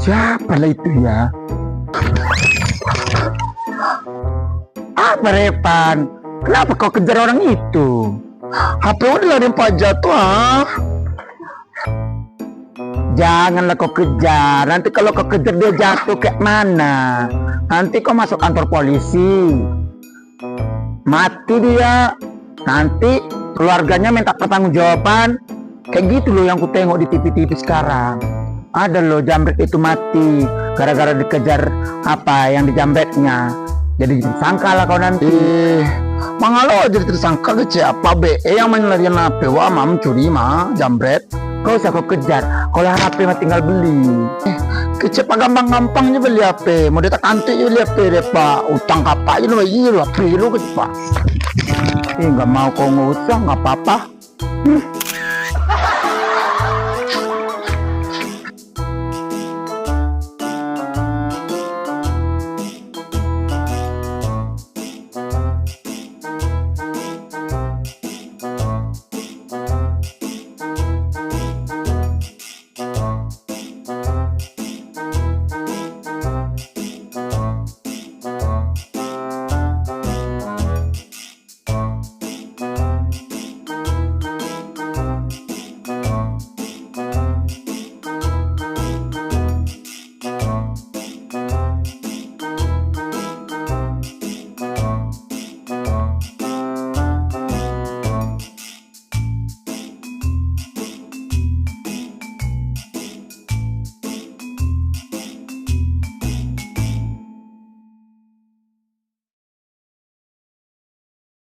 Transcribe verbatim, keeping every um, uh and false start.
Siapalah itu, ya? Apa, Repan? Kenapa kau kejar orang itu? H P udah lah dipaja tu, ah. Janganlah kau kejar. Nanti kalau kau kejar, dia jatuh kayak mana? Nanti kau masuk kantor polisi. Mati dia. Nanti keluarganya minta pertanggungjawaban. Kayak gitu loh yang ku tengok di T V-T V sekarang. Ada loh jambret itu mati gara-gara dikejar apa yang dijambretnya. Jadi sangka lah kau nanti. Eh, mangalo jadi tersangka kecek apa be? Eh, yang main larian H P wa mah mencuri mah, jambret. Kau usah kau kejar, kalau H P mah tinggal beli. Eh, kecek pa gampang-gampang je beli H P, model takantik je beli H P deh, Pak. Utang kapak je lo, iyo lo, H P je lo, kecek, Pak. Eh, nggak mau kau ngusah, nggak apa-apa. Hmm.